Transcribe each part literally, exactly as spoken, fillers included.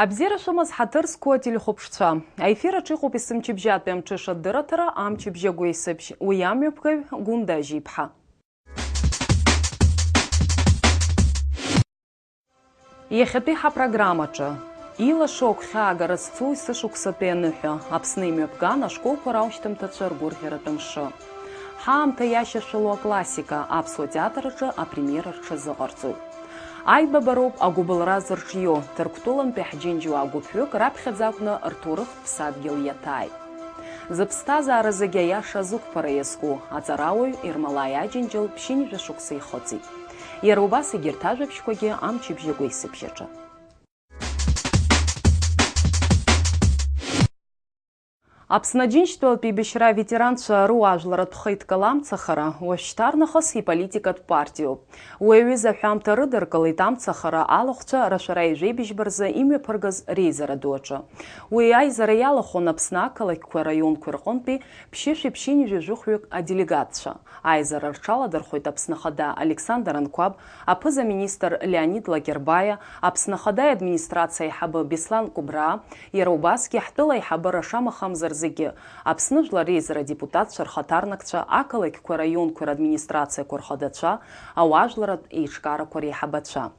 Абзиара шәымаз, ҳаҭыр зқәу ателехәаԥшцәа. Аефир аҿы иҟоуп есымчыбжьатәи амҽыша адырраҭара, амчыбжь агәеисыбжь. Уи амҩаԥгаҩ Гәында Ажьиԥҳа. Иахьатәи ҳапрограммаҿы. Илашо агәхьаагара зцу есышықәсатәи аныҳәа, Аԥсны имҩаԥган ашколқәа раушьҭымҭацәа ргәырӷьаратә мшы. Ҳаамҭа иашьашәалоу аклассика аԥсуа театр аҿы апремиера рҽазыҟарҵоит. Аибабароуп агәыбылра зырҿио, Ҭырқәтәылантәи ҳџьынџьуаа гәыԥҩык раԥхьаӡа акәны рҭоурыхтә ԥсадгьыл иаҭааит. Зыԥсҭазаара зегьы аиаша азықәԥара иазку аҵарауаҩ Ермолаи Аџьынџьал ԥшьынҩажәа шықәса ихыҵит. Иара убас егьырҭ ажәабжьқәагьы амчыбжь агәеисыбжьаҿы. Аԥсны Аџьынџьтәылатә еибашьра аветеранцәа руаажәларатә хеидкыла амцахара уажәшьҭарнахыс иполитикатә партиоуп. Уи аҩыза аҳәамҭа рыдыркылеит амцахара алахәцәа рашәара ижәеибыжьба рзы имҩаԥыргаз реизара ду аҿы. Уи аизара иалахәын Аԥсны ақалақьқәа, раионқәа рҟынтәи ԥшьышәи ԥшьынҩажәи жәохәҩык аделегатцәа. Аизара рҽаладырхәеит Аԥсны Ахада Александр Анқәаб, аԥыза-министр Леонид Лакербаиа, Аԥсны Ахада иадминистрациа аиҳабы Беслан Кәыбраа, иара убасгьы ҳтәыла аиҳабыра шамахамзар зегьы, Аԥсны Жәлар реизара адепутатцәа рхаҭарнакцәа, ақалақьқәа, раионқәа радминистрациақәа рхадацәа, ауаажәларратә еиҿкаарақәа реиҳабацәа.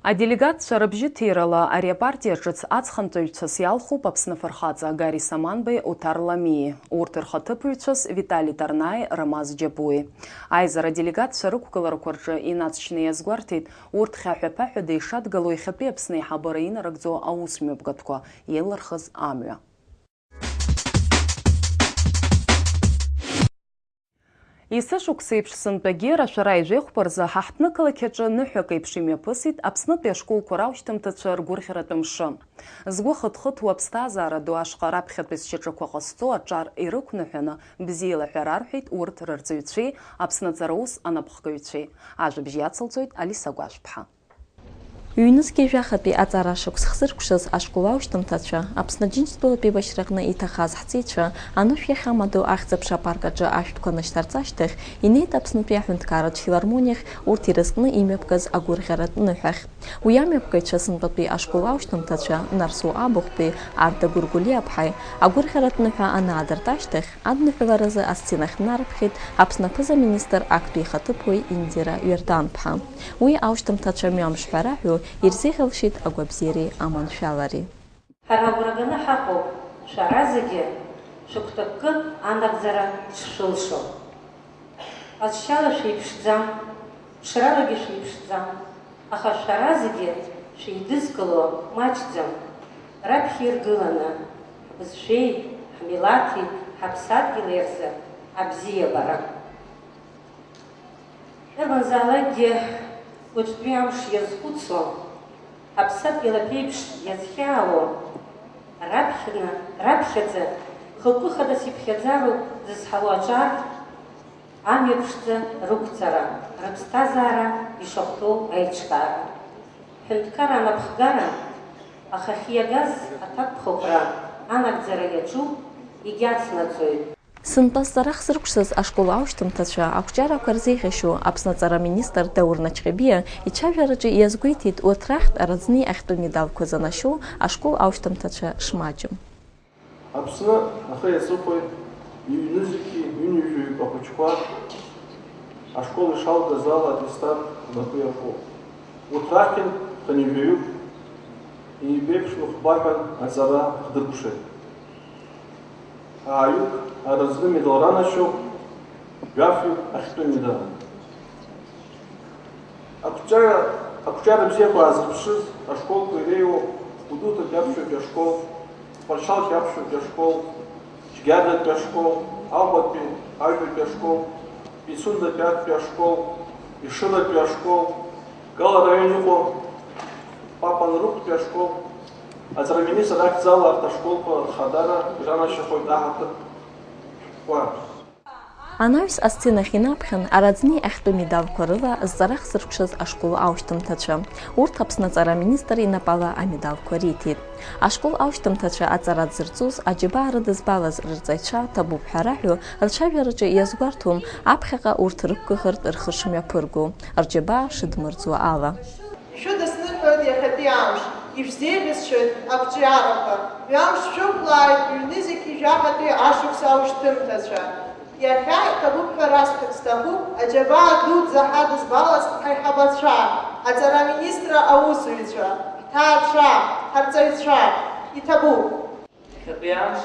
Аделегатцәа рыбжьыҭирала ари апартиа ҿыц аҵхантәаҩцәас иалхуп Аԥсны афырхаҵа Гари Саманбеи Оҭар Ламиеи, урҭ рхаҭыԥуаҩцәас Витали Тарнаи Рамаз Џьапуи. Аизара аделегатцәа рықәгыларақәа рҿы инаҵшьны иазгәарҭеит урҭ хьаҳәа-ԥаҳәада ишадгылоу иахьатәи Аԥсны аиҳабыра инарыгӡо аусмҩаԥгатәқәа еилырхыз амҩа. Есышықәса еиԥш сынтәагьы рашәара ижәеихәба рзы ҳа ҳҭнықалақь аҿы ныҳәак еиԥш имҩаԥысит Аԥснытәи ашколқәа раушьҭымҭацәа ргәырӷьаратәы мшы. Згәы хыҭхыҭуа аԥсҭазаара ду ашҟа раԥхьатәи сшьаҿақәа ҟазҵо аҿар ирықәныҳәаны бзиала ҳәа рарҳәеит урҭ рырҵаҩцәеи Аԥсны аҵараус анапхгаҩцәеи. Ажәабжь иацылҵоит Алиса Гәажәԥҳа. Ҩнызқьи жәахатәи аҵара шықәс хзыркәшаз ашкол аушьҭымҭацәа, Аԥсны Аџьынџьтәылатә еибашьраҟны иҭахаз ҳҵеицәа, анышә иахьамадоу Ахьӡ-аԥша апарк аҿы ашәҭқәа анышьҭарҵа ашьҭахь, инеит Аԥснытәи аҳәынҭқарратә филармониахь урҭ ирызкны имҩаԥгаз агәырӷьаратә ныҳәахь. Уи амҩаԥгаҩцәа сынтәатәи ашкол аушьҭымҭацәа Нарсоу Абыхәтәи Арда Гәыргәлиаԥҳаи агәырӷьаратә ныҳәа анаадырт ашьҭахь, адныҳәаларазы асценахь днарыԥхьеит Аԥсны аԥыза-министр актәи ихаҭыԥуаҩ Индира Ҩардан-ԥҳа. Уи аушьҭымҭацәа мҩамш ҳәа раҳәо ирзеиӷьалшьеит агәабзиареи аманшәалареи. Ҳара агәра ганы ҳаҟоуп, шәара зегьы шәыгәҭакы анагӡара шшәылшо. Ҟазшьала шәеиԥшӡам, ԥшралагьы шәеиԥшӡам, аха шәара зегьы шәеидызкыло маҷӡам, раԥхьа иргыланы, ҳбызшәеи, ҳмилаҭи, ҳаԥсадгьыли рзы абзиабара. Иарбанзаалакгьы уаҵәтәи амш иазхәыцуа, ҳаԥсадгьыл аԥеиԥш иазхьаауа, раԥхьаны, раԥхьаӡа, хықәкы хадас иԥхьаӡароуп зызҳауа аҿар, амҩа ԥшӡа рықәҵара, рыԥсҭазаара ишахәҭоу аиҿкаара. Ҳҳәынҭқарра анапхгара ахахьы иагаз аҭакԥхықәра анагӡара иаҿуп, егьацнаҵоит. Сынтәа азҵара хзыркәшаз ашкол аушьҭымҭацәа ақәҿиарақәа рзеиӷьашьо Аԥсны аҵара министр Даур Начхьабиа ицәажәараҿы иазгәеиҭеит урҭ рахьтә араӡни ахьтәы медалқәа занашьоу ашкол аушьҭымҭацәа шмаҷым. Аԥсны ахи аҵыхәеи ҩнызқьи ҩынҩажәаҩык ахәыҷқәа ашкол ишалгаз ала аттестат рнапы иаркуп. Урҭ рахьынтә хынҩажәаҩык еибеиԥшны хәба ҳәа аҵара хдыркәшеит. Ааҩык араӡны медал ранашьоуп, жәафҩык ахьтәы медал. Ақәҿиара, ақәҿиара бзиақәа аазырԥшыз ашколқәа иреиуоуп Гәдоуҭатәи аԥсшәатәи ашкол, Тҟәарчалтәи аԥсшәатәи ашкол, Џьгьардатәи ашкол, Аҟәатәи аҩбатәи ашкол, Пицундатәи актәи ашкол, Ешыратәи ашкол, Гал араион иҟоу Папанрыхәтәи ашкол, аҵараминистр ахьӡала арҭ ашколқәа рхадара иранашьахоит аҳаҭыртә шәҟәқәа. Анаҩс асценахь инаԥхьан араӡни ахьтәы медалқәа рыла зҵара хзыркәшаз ашкол аушьҭымҭацәа. Урҭ Аԥсны аҵара аминистр инапала амедалқәа риҭеит. Ашкол аушьҭымҭацәа аҵара дзырҵоз аџьабаа рыдызбалаз рырҵаҩцәа ҭабуп ҳәа раҳәо, рцәажәараҿы иазгәарҭон аԥхьаҟа урҭ рықәгәыӷыртә рхы шымҩаԥырго, рџьабаа шыдмырӡуа ала. Шәыдысныҳәоит иахьатәи амш, Ишәзеиӷьасшьоит ақәҿиарақәа, мҩамш шәықәлааит ҩнызқьи жәаҳәатәи ашықәс аушьҭымҭацәа. Иахьа иҭабуп ҳәа расҳәарц сҭахуп аџьабаа дуӡӡа ҳадызбалаз ҳаиҳабацәа, аҵара аминистра аусзуҩцәа, ҳҭаацәа, ҳарҵаҩцәа. Иҭабуп! Иахьатәи амш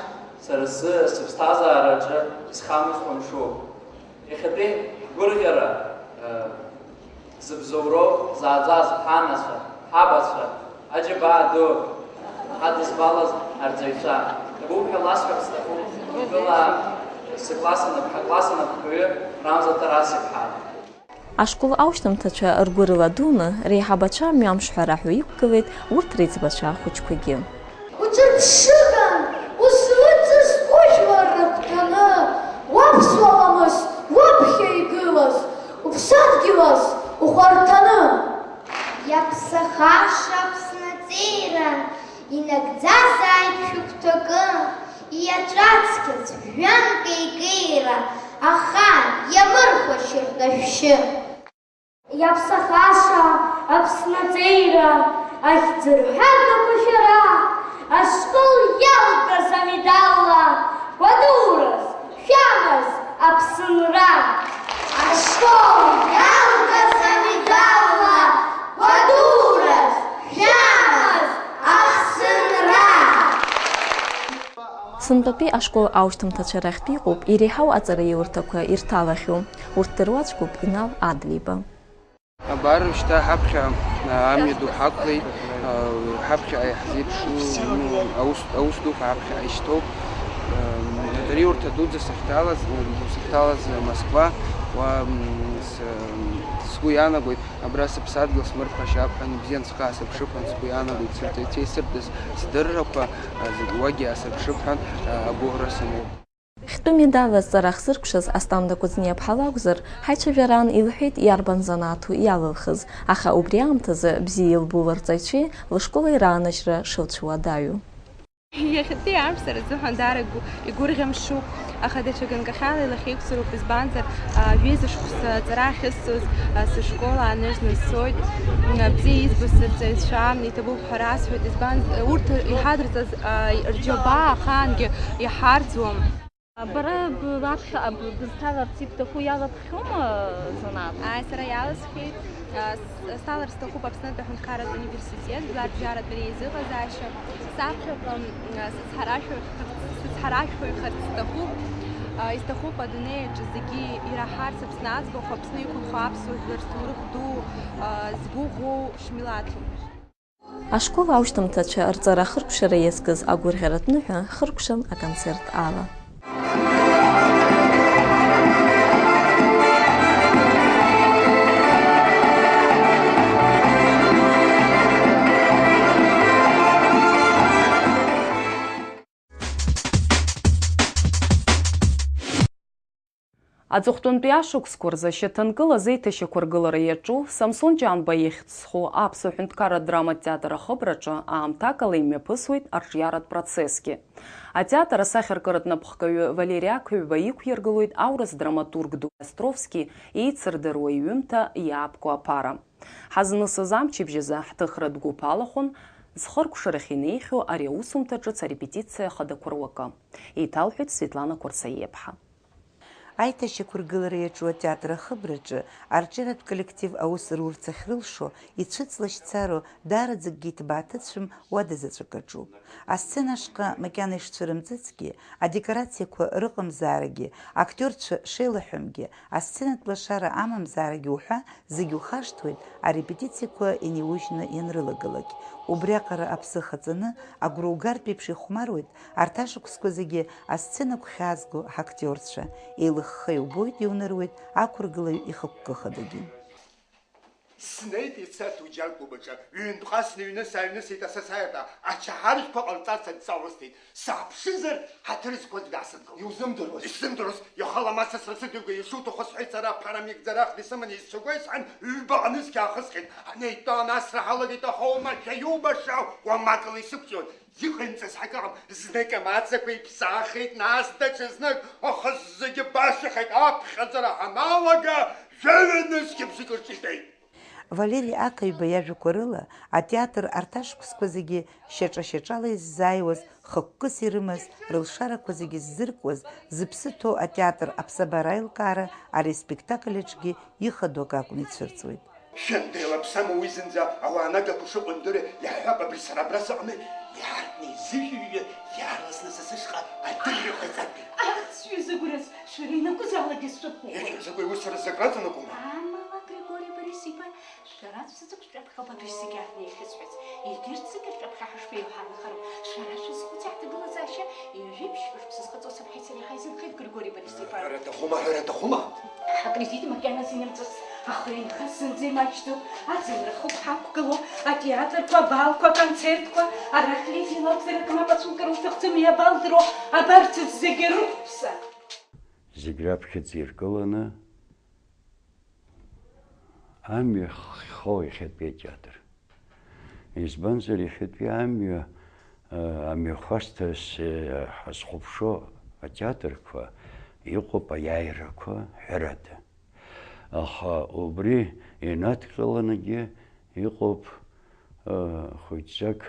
сара сзы сыԥсҭазаараҿы исхамышҭуа мшуп. Иахьатәи ҳгәырӷьара, э, зыбзоуроу зааӡаз ҳанацәа, ҳабацәа, аџьабаа ду ҳадызбалаз арҵаҩцәа, иҭабуп ҳәа ласҳәарц сҭахуп, гәыла сыкласс анап-, ҳакласс анапхгаҩы Рамза Тарас-иԥҳа. Ашкол аушьҭымҭацәа ргәы рыладуны, реиҳабацәа мҩамш ҳәа раҳәо иқәгылеит урҭ реиҵбацәа хәыҷқәагьы. Уҿырԥшыган, узлыҵыз ужәлар рыгәҭаны, уаԥсуа ламыс уаԥхьа игылаз, уԥсадгьылаз ухәарҭаны. Иаԥсахаша Аԥсны аҵеира инагӡазааит шәыгәҭакы, иаҵәацқьац жәҩанк еикеира, аха иамырхәашьартә ашәшьы. Иаԥсахаша Аԥсны аҵеира ахьӡырҳәагақәа шәара, ашкол иалгаз амедалла гәадурас шәамаз Аԥсынра! Ашкол иалгаз амедалла гәадурас шәамаз Аԥсынра! Сынтәатәи ашкол аушьҭымҭацәа рахьтә иҟоуп иреиҳау аҵараиурҭақәа ирҭалахьоу. Урҭ дыруаӡәкуп Инал Адлеиба. Абар, шьҭа ҳаԥхьа, а, амҩа ду ҳақәлеит, а, ҳаԥхьаҟа иаҳзеиԥшу, ну, аус, аус дуқәа ҳаԥхьаҟа ишьҭоуп. Ам, аҵараиурҭа дуӡӡа сахьҭалаз, сахьҭалаз Москва, уа, м, с-, сгәы иаанагоит, абра сыԥсадгьыл смырхәашьап ҳәа, ибзиан схы аасырԥшып ҳәа сгәы иаанагоит, сырҵаҩцәа исырҭаз сдыррақәа, а, зегь уагьы аасырԥшып ҳәа, а, агәыӷра сымоуп. Хьтәы медалла зҵара ахзыркәшаз Асҭанда Кәыҵниаԥҳа лакәзар, ҳаицәажәараан илҳәеит иарбан занааҭу иалылхыз, аха убри аамҭазы бзиа илбо лырҵаҩцәеи лышколи раанажьра шылцәуадаҩу. Иахьатәи амш сара сзыҳәан даара игәы-, игәырӷьамшуп, аха даҽа ганкахьала илахьеиқәсыруп, избанзар, а, жәеиза шықәса аҵара ахьысҵоз, а, сышкол ааныжьны сцоит. М, бзиа избо сырҵаҩцәа, иҭабуп ҳәа расҳәоит, избанзар, урҭ иҳадырҵаз, а, рџьабаа ахаангьы иҳарӡуам. Бара б-, баԥхьаҟа б-, бызҭаларц ибҭаху иалаԥхьоума занааҭ? Ааи, сара иаласхьеит. А, с-, сҭалар сҭахуп Аԥснытәи аҳәынҭқарратә университет, жәларбжьаратә реизыҟазаашьа. Саԥхьаҟа, м, сыцҳаражәҳәаҩхарц, сыцҳаражәҳәаҩхарц сҭахуп. А, исҭахуп адунеи аҿы зегьы ираҳарц Аԥсны аӡбахә, Аԥсны иқәынхо аԥсуа жәлар рҭоурых ду, а, згәыӷуоу шмилаҭу. Ашкол аушьҭымҭацәа рҵара ахыркәшара иазкыз агәырӷьаратә ныҳәа хыркәшан аконцерт ала. Аҵыхәтәантәи ашықәсқәа рзы ашьаҭанкыла азеиҭашьақәыргылара иаҿу Самсон Ҷанба ихьӡ зху Аԥсуа ҳәынҭқарратә драматә театр ахыбраҿы аамҭакала имҩаԥысуеит арҿиаратә процессгьы. Атеатр асахьаркыратә напхгаҩы Валери Ақәаҩба иқәиргылоит аурыс драматург ду Островски еицырдыруа иҩымҭа Иаапку аԥара. Ҳазнысыз амчыбжь азы ҳҭыхратә гәыԥ алахәын зхыркәшарахь инеихьоу ари аусумҭа ҿыц арепетициа ахадақәа руакы. Еиҭалҳәеит Светлана Қәарсаиаԥҳа. Аиҭашьақәыргылара иаҿу атеатр ахыбраҿы арҿиаратә коллектив аус рурц ахьрылшо, ицәыҵлашьцароу, даараӡакгьы иҭбааҭыцәым уада заҵәык аҿуп. Асцена ашҟа макьана ишцәырымҵыцгьы, адекорациақәа рыҟамзаарагьы, актиорцәа шеилаҳәамгьы, асценатә лашара амамзаарагьы уҳәа, зегь ухашҭуеит, арепетициақәа инеиужьны ианрылагалак. Убриаҟара аԥсы хаҵаны, агәра угартә еиԥш ихәмаруеит арҭ ашықәсқәа зегьы асцена гәхьаазго ҳактиорцәа. Еилыхха иубоит, иуныруеит ақәыргылаҩ ихықәкы хадагьы. Снеит иацы ателџьар клуб аҿы. Ҩынтәҟа сныҩны сааҩнысит асасааирҭа, ачаҳаршәқәа ҟарҵарц адҵа урысҭеит. Сааԥшызар, ҳаҭыр зқәыз дасыдгылт. Иузымдыруаз? Исзымдыруаз. Иахала ма сасра сыдыҩга ишуҭаху сҳәеит сара, ԥара мигӡарах дисыманы исцәагәеисҳәан, ҩбаҟа нызқь аахысхьеит. Ҳнеидтәалан асра ҳалагеит, аха уамашәа иубаша уамакала исықәҵәиуан. Иҟаимҵаз ҳәа акы ыҟам. Знык амацақәа иԥсахит, нас даҽазнык, аха зегьы башахеит, аԥхьаӡара ҳаналага, жәаҩа нызқь бзиак рҿитәеит. Валери Ақаҩба иажәақәа рыла, атеатр арҭ ашықәсқәа зегьы шьаҿа-шьаҿала иззааиуаз, хықәкыс ирымаз, рылшарақәа зегьы ззыркуаз, зыԥсы ҭоу атеатр аԥсабара аилкаара ари аспектакль аҿгьы ихадоу акы акәны ицәырҵуеит. Шәандеилаԥсама уи зынӡа ауаа нагақәа шыҟоу имдыруеи, иаҳҳәап, абри сара абра сыҟами, иаартны изыжәҩа иаарласны са сышҟа адырра ҟаиҵатәи. Ах, сҩыза гәыраз, шәара ианакәызаалакгьы сшәыԥхоуп. Иахьа закәи ус сара сзы акраҵанакума? Амала, Григори Борис-иԥа, шәара шәзыцәшәаԥхьоуп абри зегьы аартны иахьысҳәаз. Егьырҭ зегьы рҿаԥхьа ҳашԥеилҳәа анхароуп. Шәара шәазхәыци аҳҭагылазаашьа, ҩажәи ԥшьба шықәса зхыҵуа сыԥҳаи сареи ҳаизынхеит, Григори Борис-иԥа. Ҳәара аҭахума, ҳәара аҭахума? Ҳакризит макьаназы имҵәыц, ахы инхаз зынӡа имаҷӡоуп, аӡынра хықә ҳақәгылоуп, атеатрқәа, абалқәа, аконцертқәа, арахь Лидиа лакәзар акы мап ацәукыр уҭахӡам, иабалдыруа абарҭ зегьы рықәԥса. Зегь раԥхьаӡа иргыланы амҩа ххо иахьатәи атеатр. Избанзар, иахьатәи амҩа, а, амҩахәасҭа ҳазхәаԥшуа атеатрқәа иҟоуп аиааирақәа, ҳәарада. Аха убри инадкыланагьы иҟоуп, а, хәыҷӡак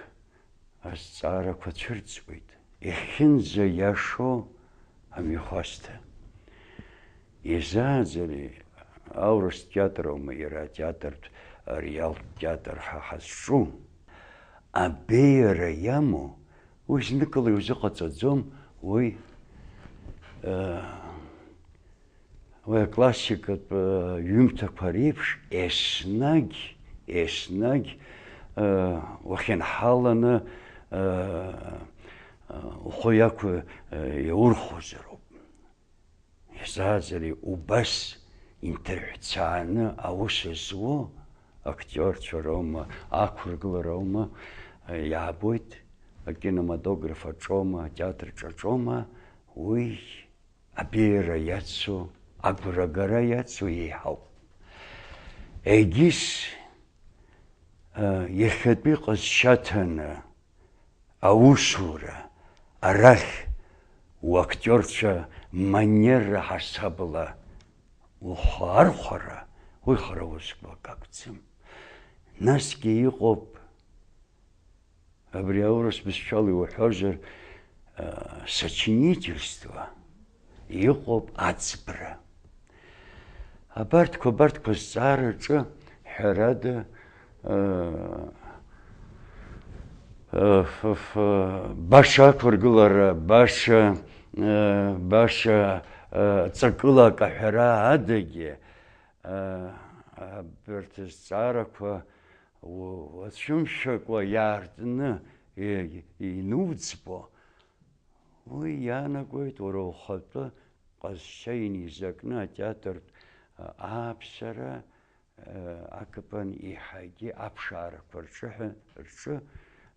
азҵаарақәа цәырҵуеит, иахьынӡаиашоу амҩахәасҭа. Изааӡари, аурыс театр аума иара, атеатртә, ареалтә театр ҳа ҳазҿу, абеиара иамоу, уи зныкала иузыҟаҵаӡом, уи, э, Уи аклассикатә, э, ҩымҭақәа реиԥш еснагь, еснагь, э, уахьынҳаланы, э, э, ухы иақәы, э, иаурхәозароуп. Изааӡари убас инҭырҳәцааны аус зуо актиорцәа роума, ақәыргылара аума, э, иаабоит, акинематограф аҿоума, атеатр ҿаҿоума, уи абеиара иацу, агәрагара иацу еиҳауп. Егьыс, а, иахьатәи ҟазшьаҭаны аусура арахь уактиорцәа манерра ҳасабла ухы архәара, уи хара усқәак акәӡам. Насгьы иҟоуп Абри аурыс бызшәала иуҳәозар, а, сочинительство, иҟоуп аӡбра. Абарҭқәа, абарҭқәа зҵаараҿы, ҳәарада, а, а, ф-, ф-, баша ақәыргылара, баша, а, баша, а, ҵакыла акы аҳәара адагьы, а, абарҭ зҵаарақәа у-, уацәымшәакәа иаартны и-, инуӡбо, уи иаанагоит уара ухатәы ҟазшьа инеизакны атеатр, а, ааԥсара, а, акапан еиҳагьы аԥшаарақәа рҿы ҳәа, рҿы,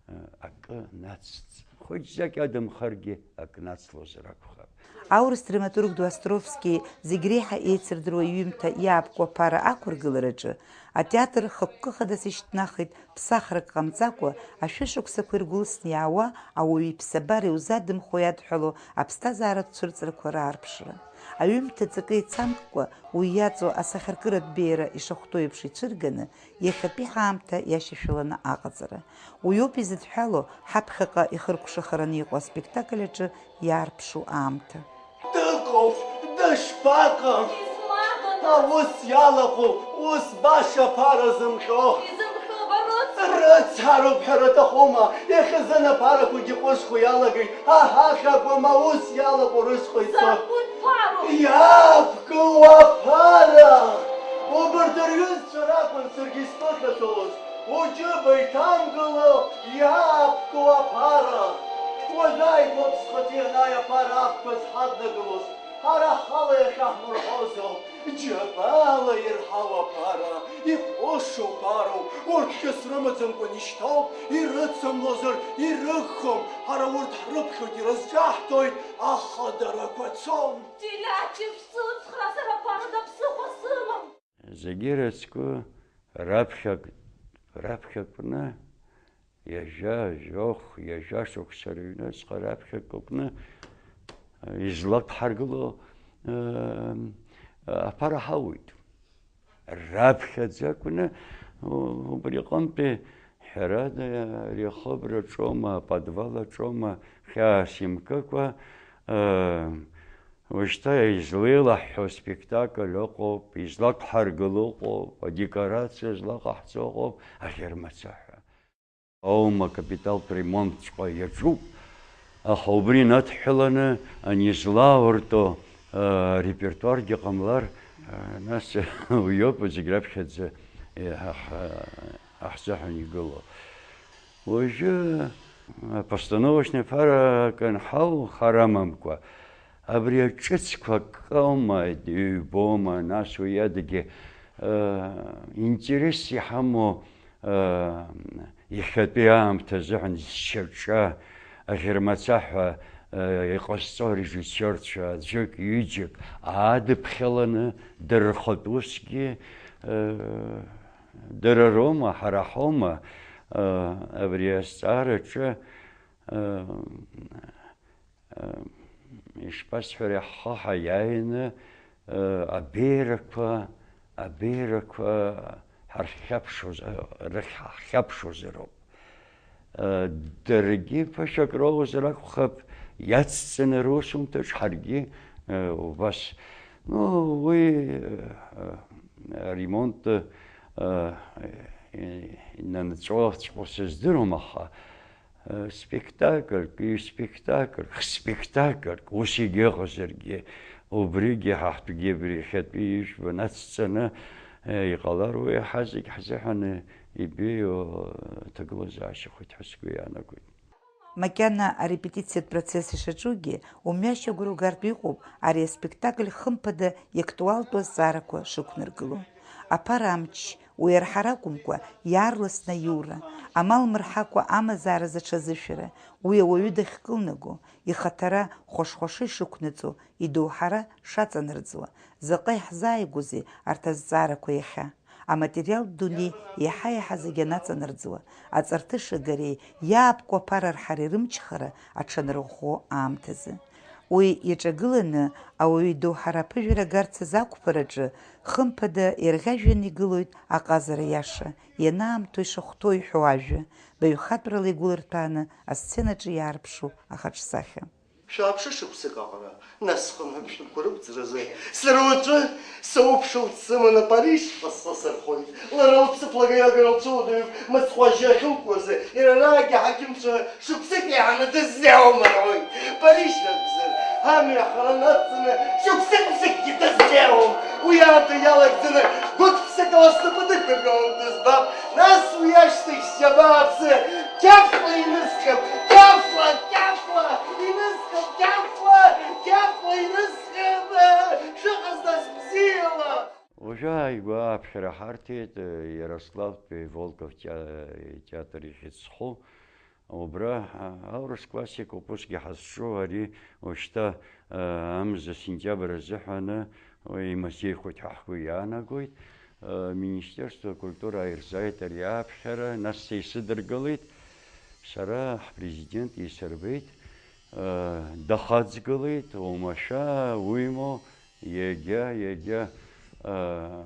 а, акы нацҵ-, хәыҷӡак иадамхаргьы акы нацлозар акәхап. Аурыс драматург ду Островски зегь реиҳа еицырдыруа иҩымҭа иаапку аԥара ақәыргылараҿы атеатр хықәкы хадас ишьҭнахит, ԥсахрак ҟамҵакәа, ашәышықәсақәа иргәылсны иаауа ауаҩы иԥсабара иузадымхо иадҳәало аԥсҭазааратә цәырҵрақәа раарԥшра. Аҩымҭа ҵакы еицамккәа, уи иаҵоу асахьаркыратә беиара ишахәҭоу еиԥш ицәырганы, иахьатәи ҳаамҭа иашьашәаланы аҟаҵара. Уиоуп изыдҳәало ҳаԥхьаҟа ихыркәшахараны иҟоу аспектакль аҿы иаарԥшу аамҭа. Дыҟоуп, дышԥаҟам? Измаҟам? Аус иалаҟоу, ус баша ԥара зымҟьо. Изымҟьо бароуп. Рыцҳароуп ҳәара аҭахума? Иахьазын аԥарақәагьы ҟәышхо иалагеит. Аҳа, ахьакәым, аус иалаҟоу рышҟа ицо. Закәытә ԥароу? Иаԥку аԥара! Убарҭ рҩызцәа ракәын саргьы исԥыхьашәалоз. Уџьыба иҭамгыло иаапку аԥара. Уажәааигәоуп схаҿы ианааи аԥара аԥқәа зҳаднагылоз, ҳара ҳхала иахьаҳмырҳәозоуп. Џьабаала ирҳау аԥара, иҟәышу ԥароуп, урҭгьы срымаӡамкәан ишьҭоуп, ирыцымлозар ирыгхом, ҳара урҭ ҳрыԥхьоит, ирызҿаҳҭоит, ахадарақәа цом. Телятев, сыцхраа, сара аԥарада ԥсыхәа сымам. Зегьы ирыцку раԥхьак-, раԥхьакны, ҩажәа, жәохә, ҩажәа шықәса рыҩныҵҟа раԥхьакны излақәҳаргыло, ыы, аԥара ҳауит. Раԥхьаӡа акәны, Убри аҟынтәи, ҳәарада, ари ахыбраҿоума, аподвалаҿоума, хьаас имкыкәа, уажәшьҭа излеилаҳҳәо спектакль ыҟоуп, излақәҳаргыло ыҟоуп, адекорациа злаҟаҳҵо ыҟоуп, аӷьармацаҳәа. Аума акапиталтә ремонтҵәҟьа иаҿуп, аха убри инадҳәаланы ани злауртәу, а, репертуаргьы ҟамлар, а, нас уиоуп зегь раԥхьаӡа, е, ҳа-, ҳа-, ҳаҳзыҳәан игылоу. Уажәы апостановочный ԥара акы анҳау хар амамкәа, абри аҿыцқәа акы аума, ҩбоума, нас уи адагьы, а, интерес иҳамоу, а, иахьатәи аамҭа азыҳәан зшьаҿа, аӷьармацаҳәа, а, иҟазҵо арежиссиорцәа аӡәык, ҩыџьак аадыԥхьаланы, дара рхатә усгьы, а, дара роума, ҳара ҳаума, а, абри азҵаараҿы, а, Ишԥасҳәари, ҳхы ҳаиааины, э, абеиарақәа, абеиарақәа ҳархьаԥшуаз-, э, рыхь-, ҳхьаԥшуазароуп. Э, даргьы ԥышәак роуазар акәхап, иацҵаны русумҭаҿ ҳаргьы, э, убас. Ну, уи, э, э, аремонт, э, э, инанҵәоҵәҟьоу сыздыруам, аха, Спектакльк, ҩ-спектакльк, х-спектакльк, ус егьыҟазаргьы, убригьы ҳа ҳтәгьы абри иахьатәи ижәбо нацҵаны, э, иҟалар, уи ҳа зегь ҳзыҳәан ибеиоу ҭагылазаашьахоит ҳәа сгәы иаанагоит. Макьана арепетициатә процесс ишаҿугьы, умҩашьагәара угартә иҟоуп ари аспектакль хымԥада иактуалтәу азҵаарақәа шықәнаргыло. Аԥара амч, уи арҳара акәымкәа, иаарласны аиура, амал мырҳакәа амазааразы аҽазышәара, уи ауаҩы дахькылнаго, ихаҭара хәаш-хәаша ишықәнаҵо, идоуҳара шаҵанарӡуа, заҟа иаҳзааигәоузеи арҭ азҵаарақәа иахьа? Аматериалтә дунеи еиҳа-еиҳа зегь анаҵанарӡуа, аҵарҭышагареи иаапку аԥара арҳареи рымчхара аҽанарӷәӷәо аамҭазы. Уи иаҿагыланы ауаҩы идоуҳара аԥыжәара агарц азы ақәԥараҿы, хымԥада, ирӷьажәҩаны игылоит аҟазара иаша, ианаамҭоу ишахәҭоу иҳәоу ажәа, баҩхатәрала игәылырҭәааны асценаҿы иаарԥшу ахаҿсахьа. Шәааԥшы шықәсык аҟара, нас хынҩажәа шықәсқәа рықәҵаразы, сара уаҵәы сауԥшәыл дсыманы Парижҟа схы сырхоит. Лара лыԥсыԥ лагаҩагара лцәыуадаҩуп, мыцхәы ажьы ахьылкуазы, иара араагьы аҳақьымцәа шықәсык еиҳаны дыззеиуам рҳәоит. Париж ракәзар, амҩа хара нацҵаны шықәсык зегьгьы дыззеиуам. Уи аамҭа иалагӡаны гәык-ԥсыкала снапы дықәыргыланы дызбап. Нас уи ашьҭахь сџьабаа аԥсы қьафла инысхьап, қьафла, қьафла, инысхьап, қьафла, қьафла, инысхьап, шыҟаз нас бзиала. Уажәы ааигәа аԥхьара ҳарҭеит, э, Иарославтәи Волков теа-, театр ихьыӡ зху. Убра, а, аурыс классикоуп усгьы ҳазҿу, ари уажәшьҭа, а, амза сентиабр азыҳәаны, уи имазеихоит ҳәа ҳгәы иаанагоит. А, Министерство культуры ааирзааит ари аԥхьара, нас са исыдыргылеит, сара ҳпрезидент исырбеит, а, дахаҵгылеит, оумашәа, уимоу, Иагьа, иагьа, аа,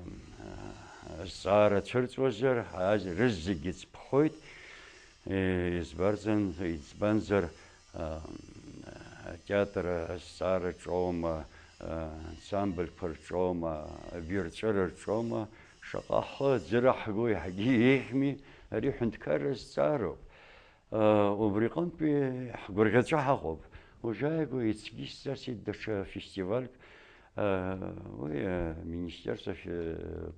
азҵаара цәырҵуазар, ҳаз-, рызегьы ҵԥхоит. Е, избарзан-, избанзар, аа, атеатр азҵаара рҿоума, аа, ансамбльқәа рҿоума, абирҵәыра рҿоума, шаҟа ҳхы аӡырҳго иаҳагьы еиӷьми, ари ҳәынҭқарра зҵаароуп. Убри аҟынтәи ҳгәырӷьаҵәа ҳаҟоуп. Уажәааигәа ицгьы исҵасит даҽа фестивальк, уи Министерство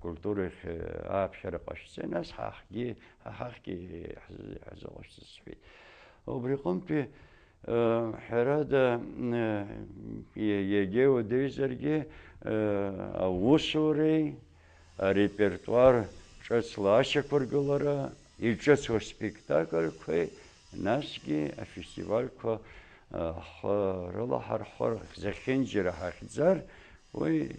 культурахь ааԥхьара ҟашәҵа, нас ҳахгьы, ҳа ҳахьгьы ҳзы-, ҳзыҟашәҵа сҳәеит. Убри аҟынтәи, ҳәарада, иа-, иагьа иуадаҩзаргьы, аусуреи, арепертуар ҿыцла ашьақәыргылара, иҿыцу аспектакльқәеи, насгьы афестивальқәа, а, ҳхы рылаҳархәыр, зехьынџьара ҳахьӡар, уи,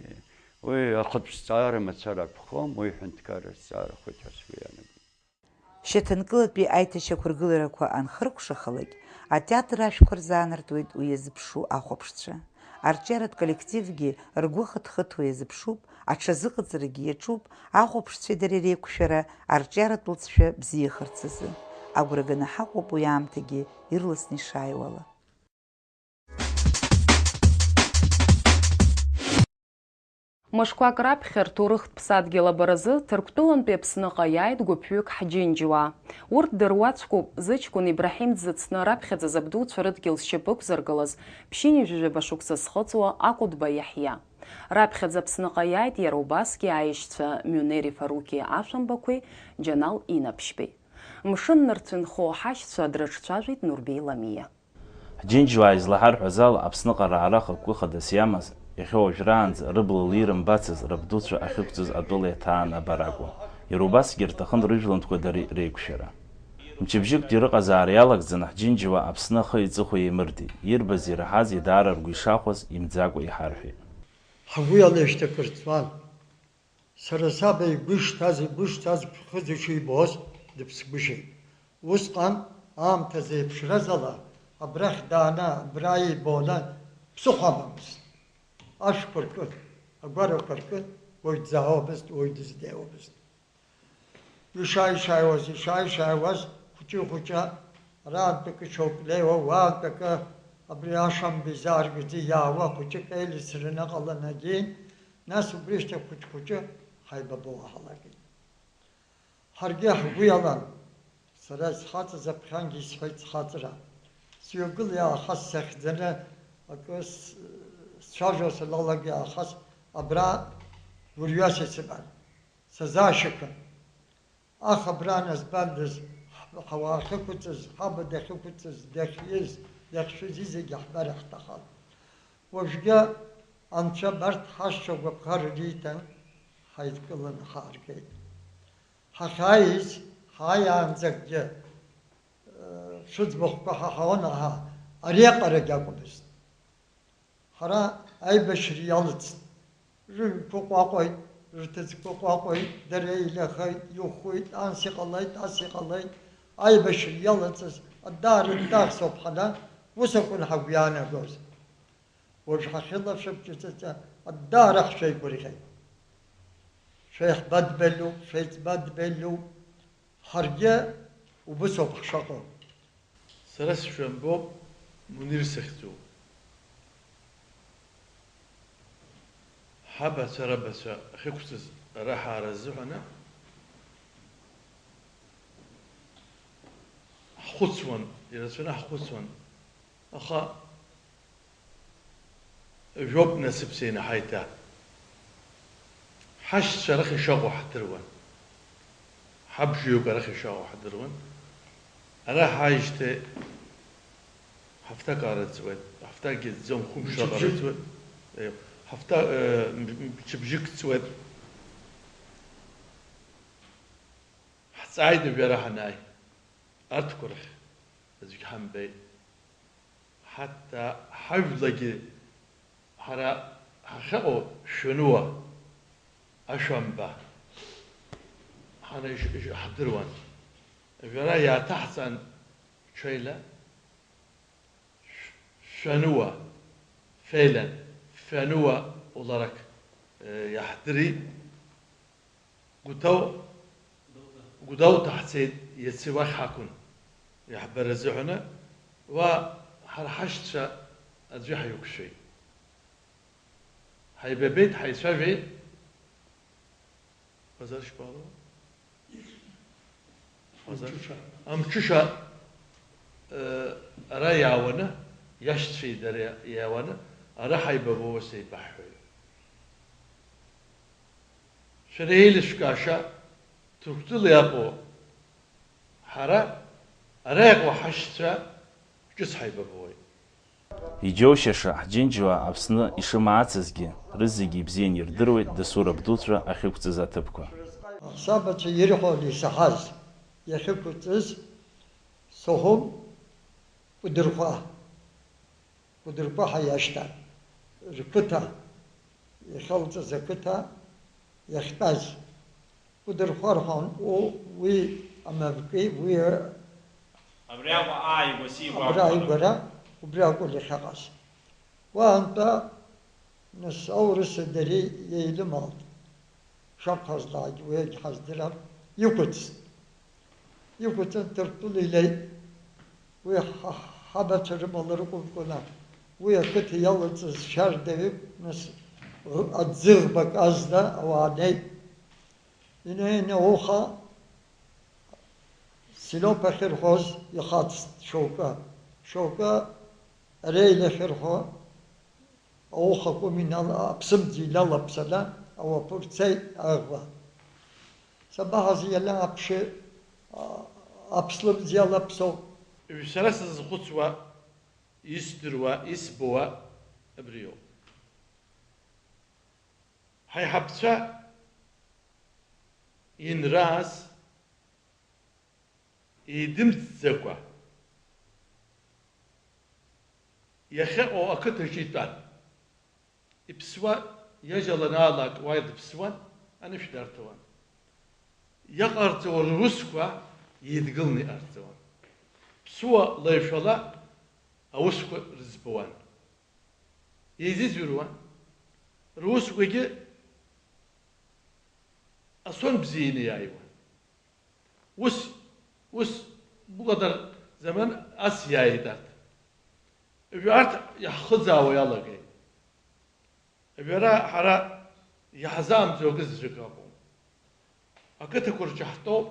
уи ахатә зҵаара мацара акәхом, уи ҳәынҭқарра зҵаарахоит ҳәа сгәы иаанагоит. Шьаҭанкылатәи аиҭашьақәыргыларақәа анхыркәшахалак, атеатр ашәқәа рзаанартуеит уи иазыԥшу ахәаԥшцәа. Арҿиаратә коллективгьы ргәы хыҭхыҭуа иазыԥшуп, аҽазыҟаҵарагьы иаҿуп, ахәаԥшцәеи дареи реиқәшәара арҿиаратә лҵшәа бзиахарц азы. Агәра ганы ҳаҟоуп уи аамҭагьы ирласны ишааиуала. Мышқәак раԥхьа рҭоурыхтә ԥсадгьыл абаразы Ҭырқәтәылантәи Аԥсныҟа иааит гәыԥҩык ҳџьынџьуаа. Урҭ дыруаӡәкуп, зыҷкәын Ибраҳим дзыцны раԥхьаӡа забдуцәа рыдгьыл зшьапы ықәзыргылаз, ԥшьынҩажәижәаба шықәса зхыҵуа Аҟәыдба Иаҳиа. Раԥхьаӡа Аԥсныҟа иааит иара убасгьы аишьцәа Миунери Фаруқьи Ашәамбақәеи Џьанал Инаԥшьбеи. Мшын нырцә инхо ҳашьцәа дрыҿцәажәеит Нурбеи Ламиа. Ҳџьынџьуаа излаҳарҳәаз ала, Аԥсныҟа раара хықәкы хадас иамаз, иахьа уажәраанӡа рыбла лирымбацыз рабдуцәа ахьықәҵыз атәыла иаҭаан абар акәын. Иара убасгьы ирҭахын рыжәлантәқәа дареи реиқәшәара. Мчыбжьыктәи рыҟазаара иалагӡаны ҳџьынџьуаа Аԥсны ахы иҵыхәа еимырдеит, ирбаз ираҳази даара ргәы ишахәаз имӡакәа иҳарҳәеит. Ҳгәы иалеишьҭакырҵәан. Сара саб игәы ишҭаз, игәы шҭаз ԥхыӡ ишибоз дыԥсгәышьеит. Усҟан, аамҭазы еиԥшразала, абрахь дааны, абра иибоны ԥсыхәа амамызт. Ашәқәа ркын, агәарақәа ркын, уаҩ дзаауамызт, уаҩ дыздеиуамызт. Ишааи-шааиуаз, ишааи-шааиуаз, хәыҷы-хәыҷы, араантәакы шьоук леиуа, уаантәакы абри ашамба изааргаӡа иаауа хәыҷык еилицараны ҟаланы агьин, нас убри ашьҭахь хәыҷ-хәыҷы ҳаибабауа ҳалагеит. Ҳаргьы ҳгәы иалан, сара исхаҵаз аԥхьангьы исҳәеит схаҵара. Сҩагылеит аахыс сахьӡаны акы с-, сцәажәо саналага аахыс абра гәырҩас исыман. Сазаашьақәан. Аха абра назбандаз, ҳауаа ахьықәҵыз, ҳаба дахьықәҵыз, дахьиз, дахьшәыз зегьы ҳбар ҳҭахын. Уажәгьы Анцәа абарҭ ҳашьцәа агәаԥхара риҭан, ҳаидкыланы ҳааргеит. Ҳахьааиз, ҳааиаанӡагьы, шәыӡбахәқәа ҳаҳауан, аха ари аҟарагь акәмызт. Ҳара аибашьра иалҵт. Рыҩқәа ҟәаҟәеит, рҭыӡқәа ҟәаҟәеит, дара еилахеит, иӷәӷәеит, анс иҟалеит, ас иҟалеит, аибашьра иалаҵаз, аддаара дтахсоуп ҳара, ус акәын ҳагәы иаанагоз. Уажә ҳахьылашәап ҿыҵаҵа, аддаара ҳшәеигәырӷьеит. Шәеиҳаб дбаҩуп, шәеиҵбы дбаҩуп. Ҳаргьы убысоуп ҳшыҟоу. Сара сшәамбоуп, Мунир сахьӡуп. Ҳабацәа рабацәа ахьықәҵыз ара ҳаара азыҳәаны ҳхәыцуан, ирацәаны ҳхәыцуан, аха Жәоуп насыԥс еинаҳа иҭа. Ҳашьцәа арахь ишаҟоу ҳдыруан. Ҳабжьаҩык арахь ишаҟоу ҳдыруан. Ара ҳааижьҭеи ҳафҭак аарыҵуеит, ҳафҭакгьы ӡӡом, хәымш раҟара Мчыбжьык. Ҵуеит. Еи, ҳафҭа-, э, м-, мчыбжьык ҵуеит. Ҳҵааит уажәы ара ҳанааи. Арҭқәа рахь аӡәгьы ҳамбеит. Ҳаҭ-, ҳажәлагьы ҳара ҳахьыҟоу Шәануа, Ашәамба, ҳара иж-, иж-, ҳдыруан. Жәара иааҭаҳҵан ҽеила, Шә-, Шәануа, فعلا, Фәануа olarak, э, иаҳдырит. Гәдоу, Гәдоуҭа ҳцеит, иацы уахь ҳақәын, иаҳбара азыҳәаны, уа ҳара ҳашьцәа аӡәы ҳаиқәшәеит. Ҳаибабеит, ҳаицәажәеит. Базар шкәалоу? Базар? Амҽыша. Амҽыша, э, ара иаауаны, иашьцәеи дареи иаауаны, ара ҳаибабоуа сеибаҳҳәоит. Шәара еилышәкааша, Ҭырқәтәыла иаҟоу ҳара, ара иҟоу ҳашьцәа ҿыц ҳаибабоит. Иџьоушьаша, ҳџьынџьуаа Аԥсны ишымаацызгьы, рызегьы ибзианы ирдыруеит дасу рабдуцәа ахьықәҵыз аҭыԥқәа. Ҳсабацәа ирҳәон исаҳаз, иахьықәҵыз Соҳәы Кәыдырхәа. Кәыдыркәаҳа иашьҭан, рқыҭа, иахьалҵыз ақыҭа иахьтәаз. Кәыдырхәа рҳәон, у-, уи амавки, уи Абри акәын ааигәа сигәаҟуа. Абра ааигәара, убри акәын иахьаҟаз. Уаантәа, нас, аурыси дареи еилымалт. Шакәхазлакгьы уи егьҳаздырам. Иқәыцт. Иқәыҵын Ҭырқәтәыла илеит. Уи ҳа-, ҳабацәа рымала рыкәымкәаны, уи ақыҭа иалаҵыз шьардаҩык, нас, ӷ-, аӡы ӷбак азна ауаа неит. Инеины ауха Силиоп ахьырҳәоз ихацт шьоукы. Шьоукы Реиль ахьырҳәо ауха кәым инал-, аԥсымӡ иналаԥсаны ауаԥыр цеит аӷба. Сабаҳаз ианаԥшы, а, аԥслымӡ иалаԥсоуп. Сара сызхәыцуа, исдыруа, исбауа абриоуп. Ҳаиҳабцәа инраз еидымҵӡакәа иахьыҟоу ақыҭаҿы итәан. Иԥсуа, иажәа ланаалак уа дыԥсуан, анышә дарҭауан. Иаҟарҵауа русқәа еидгыланы иҟарҵауан. Ԥсуа лаҩшәала аусқәа рыӡбауан. Еизыӡырҩуан. Русқәагьы асон бзианы иааиуан. Ус, ус, гәыладар заман ас иааит арҭ. Уажәы арҭ иаҳхыӡаауа иалагеит. Уажәы ара ҳара иаҳзаамӡо акы заҵәык ыҟоуп. Ақыҭақәа рҿы ҳтәоуп.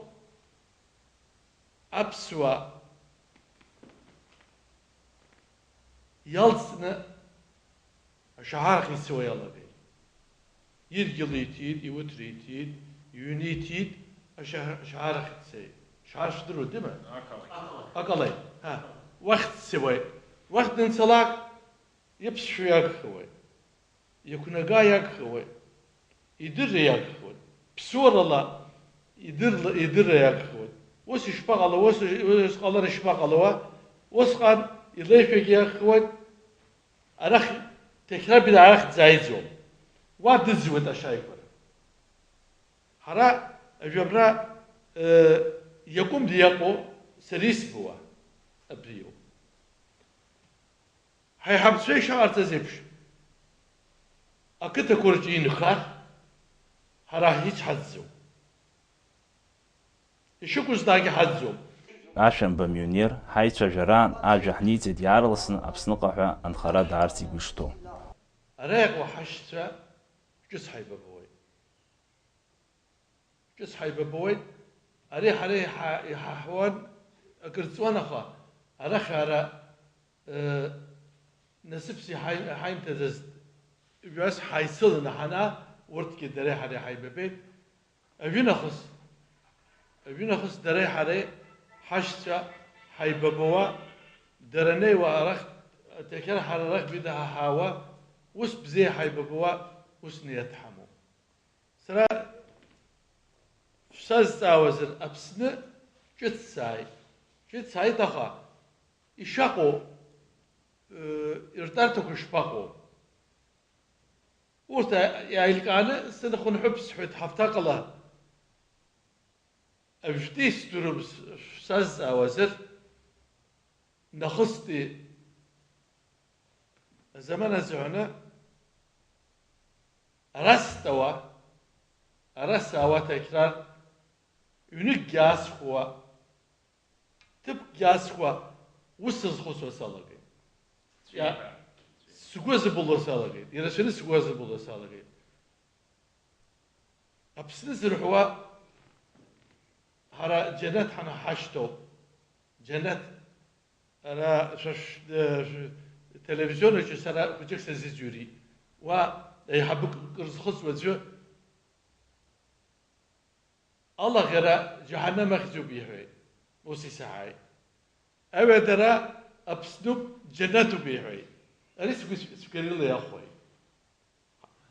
Аԥсуаа иалҵны ашәаҳарахь ицауа иалагеит. Идгьыл иҭиит, иуҭра иҭиит, иҩны иҭиит, ашәа-, ашәаҳарахь дцеит. Ашәаҳара шәдыруа дыма? Ақалақь. Ақалақь, ҳа, уахь дцауеит. Уахь данцалак, иԥсшәа иагхауеит. Иқәнага иагхауеит, идырра иагхауеит, ԥсуарала идырла-, идырра иагхауеит. Ус ишԥаҟало, ус, ус ҟалар ишԥаҟало, уа? Усҟан илеишәагьы иагхауеит, арахь Ҭеқьрабина арахь дзааиӡом. Уа дыӡуеит ашәаҩқәа. Ҳара ажәабра, э, иакәым диаҟәо сара исбауа абриоуп. Ҳаиҳабацәа ишыҟарҵаз еиԥш, ақыҭақәа рҿы инхар, ҳара ҳицҳаӡӡом. Ишықәызҭаагьы ҳаӡӡом. Ашәанба Миунер, ҳаицәажәараан ажәа ҳниҵеит иаарласны Аԥсныҟа ҳәа анхара даарц игәы ишҭоу. Ара иҟоу ҳашьцәа ҿыц ҳаибабауеит. Ҿыц ҳаибабауеит. Ари ҳара иҳа-, иҳаҳауан, акыр ҵуан, аха арахь ара, э, насыԥс иҳаи-, иҳаимҭаӡацт, ҩас ҳаицыланы ҳанаа, урҭгьы дареи ҳареи ҳаибабеит. Аҩынахыс, аҩынахыс дареи ҳареи ҳашьцәа ҳаибабауа, дара неиуа арахь, Ҭеқьар ҳара арахь бидаҳаҳаауа, ус бзиа ҳаибабауа, ус ниаҭ ҳамоуп. Сара шәсазҵаауазар, Аԥсны ҿыц сааит. Ҿыц сааит, аха ишаҟоу, э, ртәарҭақәа шԥаҟоу? Урҭ а-, иааилкааны сынхынҳәып сҳәоит, ҳаԥҭаҟала. Ажәтәи сдыруам, с-, шәсазҵаауазар, нахыстәи азаман азыҳәаны ара стәауа, ара саауа Ҭеқьрар, ҩныкгьы аасхәуа, ҭыԥкгьы аасхәуа, ус сызхәыцуа салагеит. Иа-, сгәы азыбылуа салагеит, ирацәаны сгәы азыбылуа салагеит. Аԥсны зырҳәуа ҳара џьанаҭ ҳанаҳашьҭоуп. Џьанаҭ, ара шәа шә-, э, шә-, телевизион аҿы сара хәыҷык сазыӡырҩит. Уа еиҳабык кыр зхыҵуа аӡәы, алаӷьара џьаҳаным ахьӡуп иҳәеит. Ус исаҳаит. Аҩадара Аԥснуп, џьанаҭуп иҳәеит. Ари сгәы-, цәгьарыла иахәоит.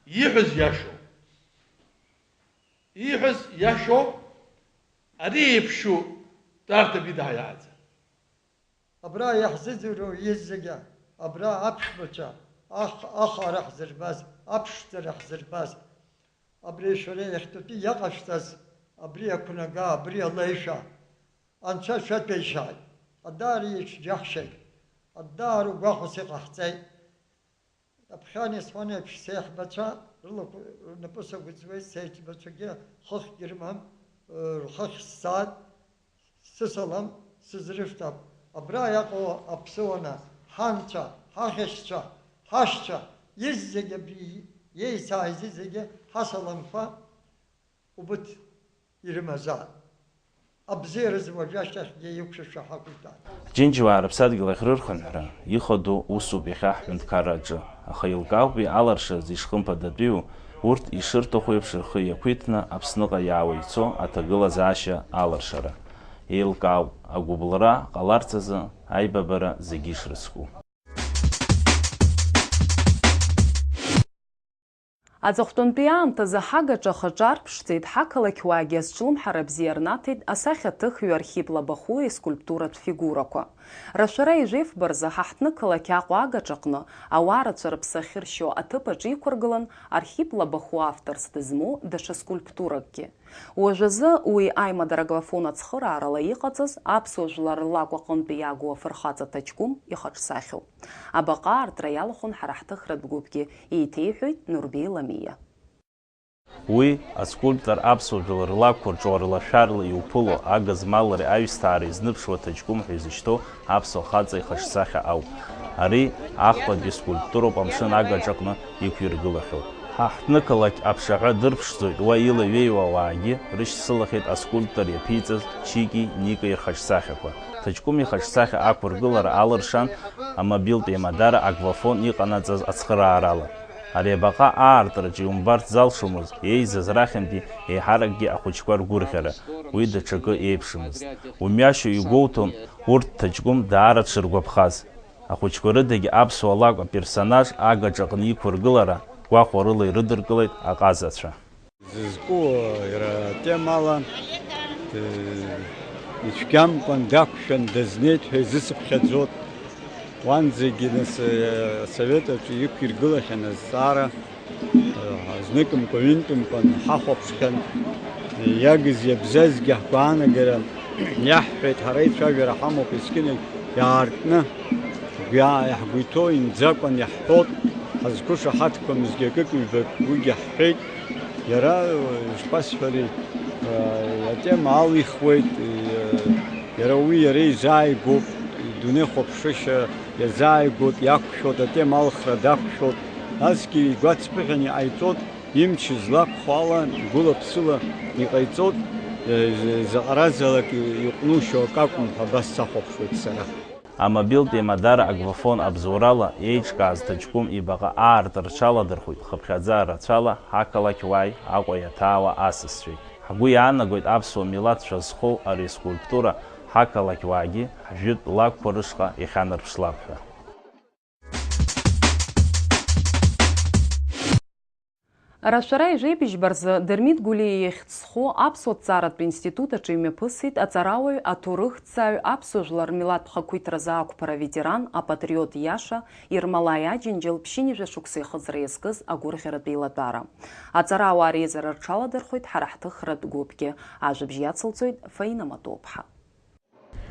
Ииҳәаз иашоуп. Ииҳәаз иашоуп. Ари еиԥшу тәарҭа бидаҳиааӡа. Абра иаҳзыӡырҩуа зегьы, абра аԥшәмацәа, ах-, ахара ҳзырбаз, аԥшӡара ҳзырбаз, абри шәара иахьтәатәи иаҟашәҵаз, абри ақәнага, абри алеишәа, Анцәа шәаҭәеишьааит. Адаара иҽџьаҳшьеит. Адаара гәахәас иҟаҳҵеит. Аԥхьан исҳәон еиԥш, сеиҳабацәа рылақәа, рнапы сагәыӡуеит, сеиҳабацәагьы хыхьгьы рымам, рхыхь сцааит, сысалам сызрышьҭап. Абра иаҟоу аԥсуана, ҳанцәа, ҳахьшьцәа, ҳашьцәа, изегьы абри еицааиз зегьы ҳасаламқәа убыҭ ирымазаап. Абзиаразы уажәашьҭахьгьы иқәшәашәа ҳақәиҭтәаап. Џьынџьуаа рыԥсадгьыл ахь рырхынҳәра ихадоу усуп иахьа ҳҳәынҭқарра аҿы, аха еилкаауп уи аларшазы ишхымԥадатәиу, урҭ ишырҭаху еиԥш рхы иақәиҭны Аԥсныҟа иаауа ицо аҭагылазаашьа аларшара. Еилкаауп агәыбылра ҟаларц азы аибабара зегьы ишрыцку. Аҵыхәтәантәи аамҭазы ҳагаҿа ахаҿы арԥшӡеит, ҳақалақьуаагьы азҿлымҳара бзиа рнаҭеит асахьаҭыхҩы Архип Лабахәуа искульптуратә фигурақәа. Рашәара ижәеифба рзы ҳаҳҭнықалақь Аҟәа агаҿаҟны ауаа рацәа рыԥсы ахьыршьо аҭыԥ аҿы иқәыргылан Архип Лабахәуа авторс дызмоу даҽа скульптуракгьы. Уажәазы уи аимадара Агвафон ацхыраарала иҟаҵаз аԥсуа жәлар рлакә аҟынтәи иаагоу афырхаҵа ҭаҷкәым ихаҿсахьоуп. Абаҟа аартра иалахәын ҳара ҳҭыхратә гәыԥгьы, еиҭеиҳәоит Нурбеи Ламиа. Уи аскульптор аԥсуа жәлар рлакәқәа рҿы уарлашәарла иуԥыло, агызмалреи аҩсҭаареи зныԥшуа ҭаҷкәым ҳәа изышьҭоу аԥсуа хаҵа ихаҿсахьа ауп. Ари ахԥатәи скульптуроуп амшын агаҿаҟны иқәиргылахьоу. Ҳаҳҭнықалақь аԥшаҳәа дырԥшӡоит, уа илаҩеиуа ауаагьы рышьцылахьеит аскульптор иаԥиҵаз Чики Никеи рхаҿсахьақәа. Ҭаҷкәым ихаҿсахьа ақәыргылара алыршан амобилтә еимадара Агвафон иҟанаҵаз ацхыраарала. Ари абаҟа аартраҿы иумбарц залшомызт, еизаз рахьынтәи еиҳаракгьы ахәыҷқәа ргәырӷьара, уи даҽакы еиԥшымызт. Умҩашьо игәоуҭон урҭ ҭаҷкәым даара дшыргәаԥхаз. Ахәыҷқәа рыдагьы аԥсуа лакә аперсонаж агаҿаҟны иқәыргылара гәахәарыла ирыдыркылеит аҟазацәа. Зызку иара атемала, э, ицәгьамкәан дақәшәан дазнеит ҳәа изысыԥхьаӡот. Уанӡагьы нас, э, асовет аҿы иқәиргылахьан азҵаара, э, зныкымкәа-ҩынтәымкәан ҳахәаԥшхьан. Иагыз иабзазгьы ҳгәаанагара иаҳҳәеит, ҳара ицәажәара ҳамоуп, есқьынагь иаартны, гәиаа иаҳгәы иҭоу имӡакәан иаҳҳәот, ҳазқәышаҳаҭқәамызгьы акык-ҩбак уигьы ҳҳәеит. Иара, ишԥасҳәари, атема алихуеит, иара уи иара изааигәоуп, идунеихәаԥшышьа иазааигәоит, иақәшәоит, атема алхра дақәшәоит, насгьы игәацԥыҳәан иҟаиҵоит, имч злақәхо ала, гәыла-ԥсыла иҟаиҵоит, заҟаразалак иҟәнушьо акакәым ҳәа абас сахәаԥшуеит сара. Амобилтә еимадара Агвафон абзоурала еиҿкааз ҭаҷкәым ибаҟа аартра рҽаладырхәит хыԥхьаӡа рацәала ҳақалақьуааи Аҟәа иаҭаауа асасцәеи. Ҳгәы иаанагоит аԥсуа милаҭцәа зхоу ари аскульптура ҳақалақьуаагьы ҳжәытә лакәқәа рышҟа иахьанарԥшлап ҳәа. Рашәара ижәеибыжьба рзы Дырмит Гәлиа ихьӡ зху Аԥсуа ҭҵааратә институт аҿы имҩаԥысит аҵарауаҩ, аҭоурыхҭҵааҩ, аԥсуа жәлар рмилаҭтә хақәиҭразы ақәԥара аветеран, апатриот иаша Ермолаи Аџьынџьал ԥшьынҩажәа шықәса ихыҵра иазкыз агәырӷьаратә еилатәара. Аҵарауаа реизара рҽаладырхәит ҳара ҳҭыхратә гәыԥгьы. Ажәабжь иацылҵоит Фаина Матоуԥҳа.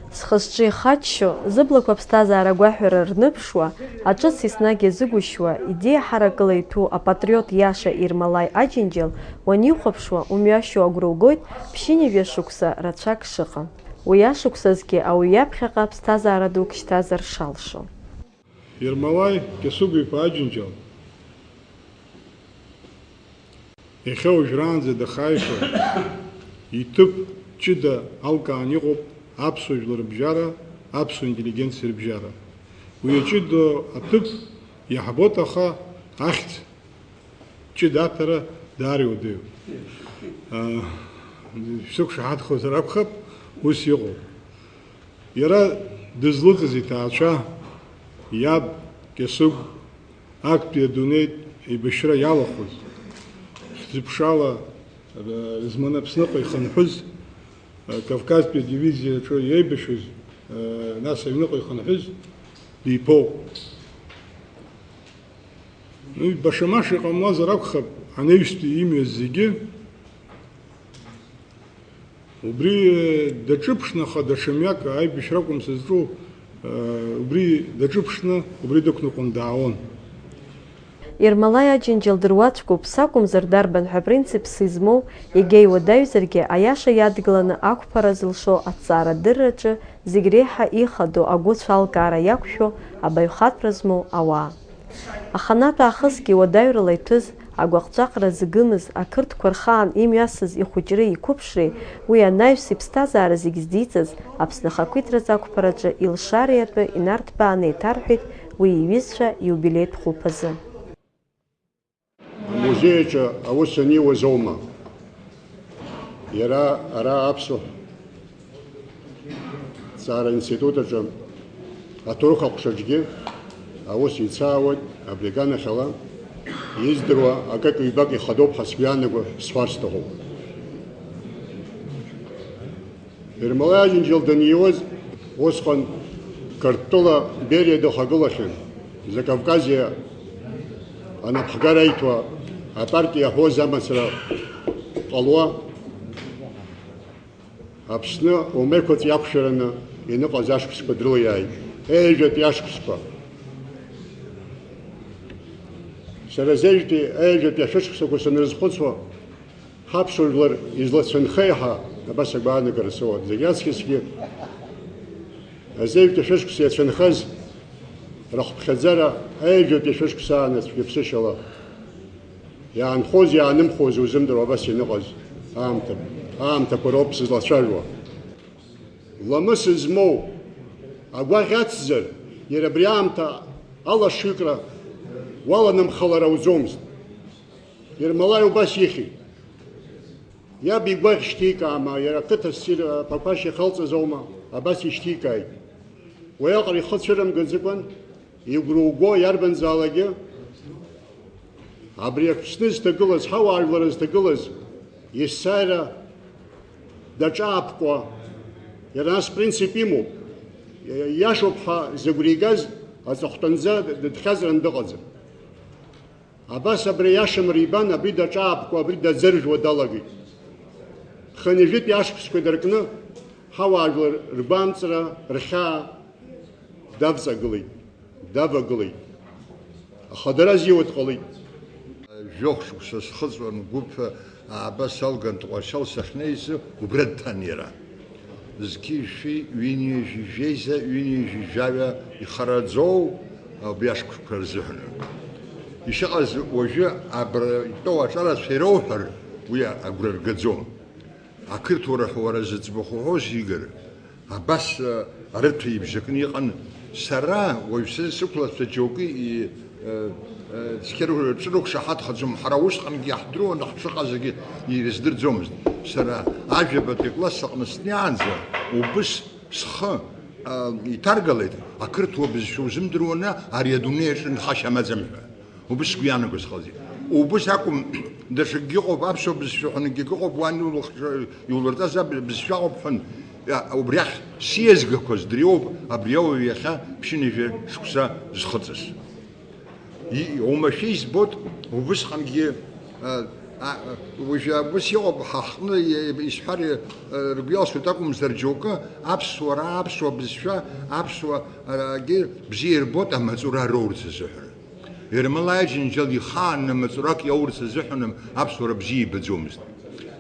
Зхы-зҿы ихаччо, зыблақәа аԥсҭазаара агәаҳәара рныԥшуа, аҿыц еснагь иазыгәышьуа, идеиа ҳаракыла иҭәу апатриот иаша Ермолаи Аџьынџьал уанихәаԥшуа, умҩашьо агәра угоит ԥшьынҩажәа шықәса рацәак шыҟам. Уи ашықәсазгьы ауаҩ иаԥхьаҟа ԥсҭазаара дук шьҭазар шалшо. Ермолаи Кьасыгә-иԥа Аџьынџьал иахьа уажәраанӡа дахааишәа иҭыԥ ҷыда алкаан иҟоуп аԥсуа жәлар рыбжьара, аԥсуа интеллигенциа рыбжьара. Уи аҷыда аҭыԥ иаҳбоит, аха ахьӡ ҷыда аҭара даара иуадаҩуп. Шәсықәшаҳаҭхозар акәхап, ус иҟоуп. Иара дызлыҵыз иҭаацәа, иаб Кьасыгә, актәи адунеитә еибашьра иалахәыз, хьӡыԥшала, э, зманы Аԥсныҟа ихынҳәыз, э, Кавказтәи адивизиаҿы иеибашьыз, э, нас аҩныҟа ихынҳәыз диԥоуп. Уи баша-маша иҟамлазар акәхап, анаҩстәи имҩаз зегьы убри, э, даҿыԥшны, аха даҽа мҩак аибашьра акәым сызҿу, э, убри даҿыԥшны, убри дықәныҟәон даауан. Ермолаи Аџьынџьал дыруаӡәкуп, сакәымзар дарбан ҳәа принципс измоу, егьа иуадаҩзаргьы, аиаша иадгыланы ақәԥара зылшо аҭҵаарадырраҿы зегь реиҳа ихадоу агәыцәалкаара иақәшәо абаҩхатәра змоу ауаа. Аханатә аахысгьы уадаҩрала иҭәыз, агәаҟҵәаҟра згымыз, ақырҭқәа рхаан имҩасыз ихәыҷреи иқәыԥшреи, уи анаҩс иԥсҭазаара зегь здиҵаз, Аԥсны ахақәиҭтәратә ақәԥараҿы илшареи атәы инарҭбааны еиҭарҳәеит уи иҩызцәа ииубилеитә хәылԥазы. Амузеи аҿы аус аниуаз аума? Иара ара аԥсуа ҭҵаара институт аҿы аҭоурых аҟәшаҿгьы аус еицаауеит, абри аганахьала издыруа акык-ҩбак ихадоуп ҳәа сгәы иаанаго сҳәар сҭахуп. Ермолаи Аџьынџьал даниуаз, усҟан Қырҭтәыла Бериа дыхагылахьан, Закавказиа анапхгара иҭо апартиа иаҳәоз амацара ҟалуа, Аԥсны умеқәаҵ иақәшәараны иныҟаз ашықәсқәа дрылиааит, ежәатәи ашықәсқәа. Сара зежәтәи, ежәатәи ашәышықәсақәа санрызхәыцуа, ҳаԥсуа жәлар излацәынхеи ҳәа абас агәаанагара соуан. Зегь аҵкьысгьы азеижәтәи ашәышықәса иацәынхаз рахәԥхьаӡара аҩажәатәи ашәышықәсаан ацәгьаԥсышьала иаанхоз, иаанымхоз узымдыруа абас ианыҟаз аамҭа, аамҭақәа роуп сызлацәажәо. Ламыс змоу агәаӷь ацзар, иара абри аамҭа алашҩыкра уаланамхалар ауӡомызт. Ермолаи убас ихьит. Иаб игәаӷь шьҭикаама, иара ақыҭа ссир аԥақәашь иахьалҵыз аума, абас ишьҭикааит. Уиаҟара ихы цәырымгаӡакәан, игәра уго иарбанзаалакгьы, абри Аԥсны зҭагылаз, ҳауаажәлар зҭагылаз есааира даҿаапкуа, иара нас принцип имоуп, иашоуп ҳәа зыгәра игаз аҵыхәтәанӡа дыдхьазаран дыҟаӡам. Абас абри аиашамра ибан, абри даҿаапкуа, абри даӡыржәуа далагеит. Хынҩажәитәи ашықәсқәа инаркны, ҳауаажәлар ргәамҵра, рхьаа давҵагылеит, давагылеит. Аха дара зиуа дҟалеит. Жәохә шықәса схыҵуан, гәыԥ ааба салган, Тҟәарчал сахьнеиз, убра дҭан иара. Зқьи жәшәи ҩынҩажәи жәеиза, ҩынҩажәи жәаҩа ихараӡоу убри ашықәсқәа рзыҳәан. Ишыҟаз уажәы абра итәоу аҿарацәа ироуҳәар, уи агәра ргаӡом. Ақырҭуа рҳәо уара зыӡбахә уҳәоз, Игор, абас, а, арыҭәа ибжакны иҟан. Сара уажә сызсықәлацәа џьоукы и-, э, э, цқьа ры-, рҿы рықәшаҳаҭхаӡом. Ҳара усҟангьы иаҳдыруан, ҳшыҟазгьы ирыздырӡомызт. Сара ажәабатәи акласс аҟны снеиаанӡа убыс схы, а, иҭаргалеит, ақырҭуа бызшәа узымдыруаны ари адунеи аҿы нхашьа амаӡам ҳәа. Убыс сгәы иаанагоз ҟалҵеит. Убыс акәым, даҽакгьы ыҟоуп, аԥсуа бызшәа ҳәа акгьы ыҟоуп, уан иулыхш-, иулырҵаз аб-, бызшәа ыҟоуп ҳәан, иа-, убри ахь сиазгақәаз дреиуоуп абри ауаҩ иахьа ԥшьынҩажәа шықәса зхыҵыз. И-, оумашәа избоит, убысҟангьы, а, а, уажәы убыс иҟоуп, ҳа ҳҟны, е-, исҳәар, е-, ргәы иалсуеит акәымзар, џьоукы аԥсуара, аԥсуа бызшәа, аԥсуа, а, гьы бзиа ирбоит амаҵура роурц азыҳәан. Ермолаи Аџьынџьал ихаан амаҵурак иоурц азыҳәан аԥсуара бзиа ибаӡомызт.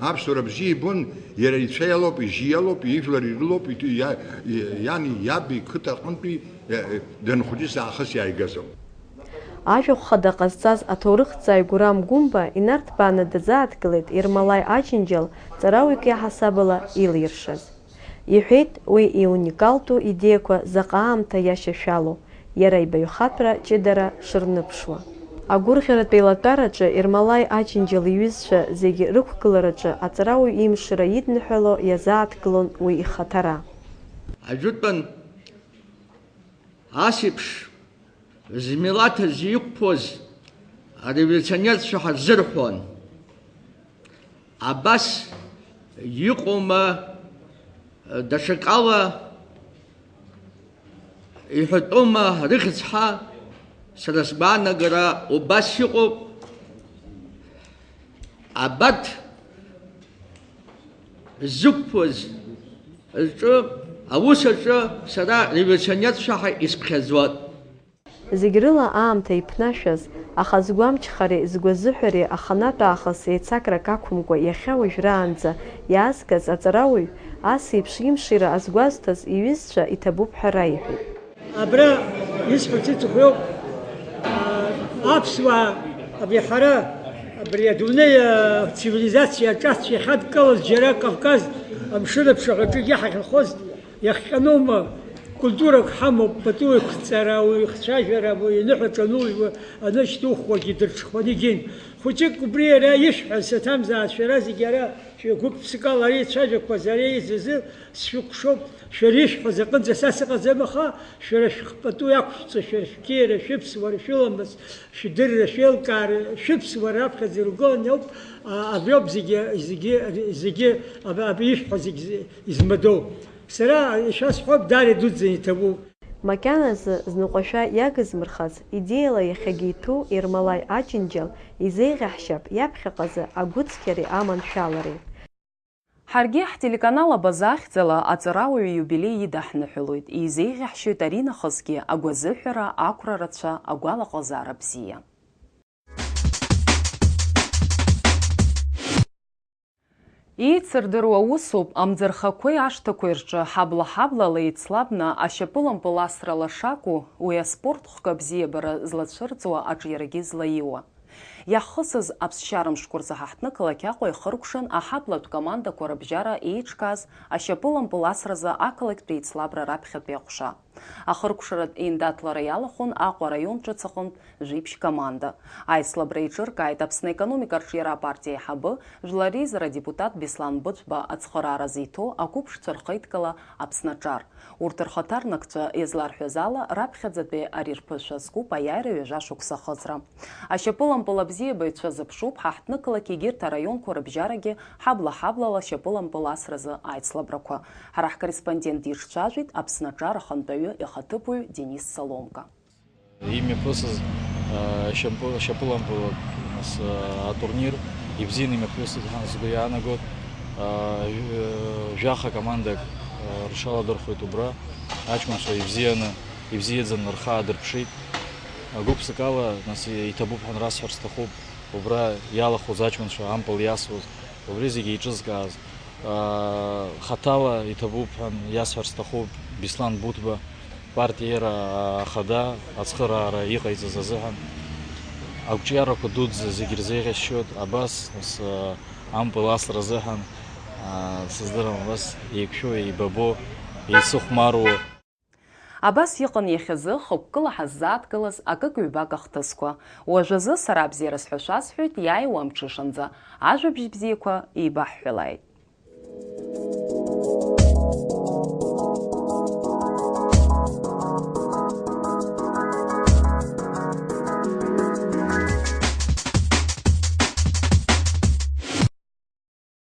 Аԥсуара бзиа ибон, иара ицәа иалоуп, ижьы иалоуп, ижәлар ирылоуп, ит-, иа-, и-, иани иаби иқыҭа аҟынтәи, э, э, данхәыҷыз аахыс иааигаз ауп. Ажәахә хада ҟазҵаз аҭоурыхҭҵааҩ Гәырам Гәымба инарҭбааны дазааҭгылеит Ермолаи Аџьынџьал ҵарауаҩык иаҳасабала илиршаз. Иҳәеит, уи иуникалтәу идеиақәа заҟа аамҭа иашьашәалоу, иара ибаҩхатәра ҷыдара шырныԥшуа. Агәырӷьаратә еилатәараҿы Ермолаи Аџьынџьал иҩызцәа зегьы рықәгылараҿы аҵарауаҩ имшира идныҳәало иазааҭгылон уи ихаҭара. Ажәытәан ас еиԥш змилаҭ азы иқәԥоз ареволиуционерцәа ҳарзырҳәон. Абас иҟоума, даҽакала иҳәатәума, рыхьӡ ҳәа, сара сгәаанагара убас иҟоуп. Абарҭ ззықәԥоз рҿы, аус аҿы сара револиуционерцәа ҳәа исԥхьаӡоит. Зегь рыла аамҭа иԥнашәаз, аха згәамчхареи згәазыҳәареи аханатә аахыс еицакрак ақәымкәа иахьа уажәраанӡа иаазгаз аҵарауаҩ, ас еиԥш имшира азгәазҭаз иҩызцәа иҭабуп ҳәа раиҳәеит. Абра исҳәарц иҭаху, аа, аԥсуаа, абри ҳара, абри адунеи, аа, цивилизациа аҿацә иахьадкылаз џьара Кавказ амшын аԥшаҳәаҿы иаҳахьанхоз иахҟьаноума? Культурак ҳамоуп, пату еиқәҵара, уихцәажәара, уиныҳәа ҿануҩуа, анышьҭухуагьы дырҽхәаны игеит. Хәыҷык убри иара ишәҳәаз саҭамзааз, шәара зегьы ара шәгәык-ԥсыкала ари ицәажәақәаз, ари изазы сшәыкәшоуп, шәара ишәҳәаз аҟынӡа са сыҟаӡам, аха шәара шәхы пату иақәшәҵо, шәара шәқьиара, шәыԥсуара, шәыламыс, шәдырра, шәеилкаара, шәыԥсуара раԥхьаӡа иргыланы ауп, а, абриоуп зегьы, зегьы, зегьы, аб-, аб-, ишәҳәо зегь з-, измадоу. Сара ишәасҳәап, даара идуӡӡаны иҭабуп. Макьаназы зныҟәашәа иагызмырхаз, идеиала иахьагьы иҭәу Ермолаи Аџьынџьал изеиӷьаҳшьап иаԥхьаҟазы агәыцқьареи аманшәалареи. Ҳаргьы ҳтелеканал Абаза ахьӡала аҵарауаҩ ииубилеи идаҳныҳәалоит, изеиӷьаҳшьоит аринахысгьы агәазыҳәара, ақәра рацәа, агәалаҟазаара бзиа. Еицырдыруа усуп, амӡырхақәеи ашҭақәеи рҿы ҳабла-ҳаблала еицлабны ашьапылампыл асра лашаку, уи аспорт хкы абзиабара злацәырҵуа аҿиарагьы злаиуа. Иаҳхысыз аԥсшьара мшқәа рзы ҳаҳҭнықалақь Аҟәа ихыркәшан аҳаблатә командақәа рыбжьара еиҿкааз ашьапылампыл асразы ақалақьтә еицлабра раԥхьатәи аҟәша. Ахыркәшаратә еиндаҭлара иалахәын Аҟәа араион ҿыц аҟынтә жәиԥшь команда. Аицлабра еиҿыркааит Аԥсны аекономика арҿиара апартиа аиҳабы, жәлар реизара адепутат Беслан Быҭәба ацхыраара зиҭо ақәыԥшцәа рхеидкыла Аԥсны аҿар. Урҭ рхаҭарнакцәа иазларҳәаз ала, раԥхьаӡатәи ари рԥышәа зкуп аиааира ҩажәа шықәса ахыҵра. Ашьапылампыл абзиабаҩцәа зыԥшуп ҳаҳҭнықалақь егьырҭ араионқәа рыбжьарагьы ҳабла-ҳаблала ашьапылампыл асразы аицлабрақәа. Ҳара ҳкорреспондент диҿцәажәеит Аԥсны аҿар ахантәаҩы ихаҭыԥуаҩ Денис Соломка. Имҩаԥысыз, а, шьапы-, шьапылампылак, нас, а, атурнир ибзианы имҩаԥысит ҳәа сгәы иаанагоит. А, жә-, жәаха командак, а, рҽаладырхәит убра. Аҷкәынцәа ибзианы, ибзиаӡаны рхы аадырԥшит. А, гәык-ԥсыкала, нас, иҭабуп ҳәа расҳәар сҭахуп, убра иалахәыз аҷкәынцәа, ампыл иасуаз, убри зегьы еиҿызкааз. Аа, хаҭала иҭабуп ҳәа иасҳәар сҭахуп Беслан Буҭба, партиа иара ахада ацхыраара иҟаиҵаз азыҳәан. Ақәҿиарақәа дуӡӡа зегь рзеиӷьасшьоит, абас, нас, аа, ампыл асра азыҳәан, аа, сыздырам, абас еиқәшәо, еибабо, еицыхәмаруа. Абас иҟан иахьазы хықәкыла ҳаззааҭгылаз акык-ҩбак ахҭысқәа. Уажәазы сара абзиара сҳәашьа сҳәоит, иааиуа амҽышанӡа ажәабжь бзиақәа еибаҳҳәалааит.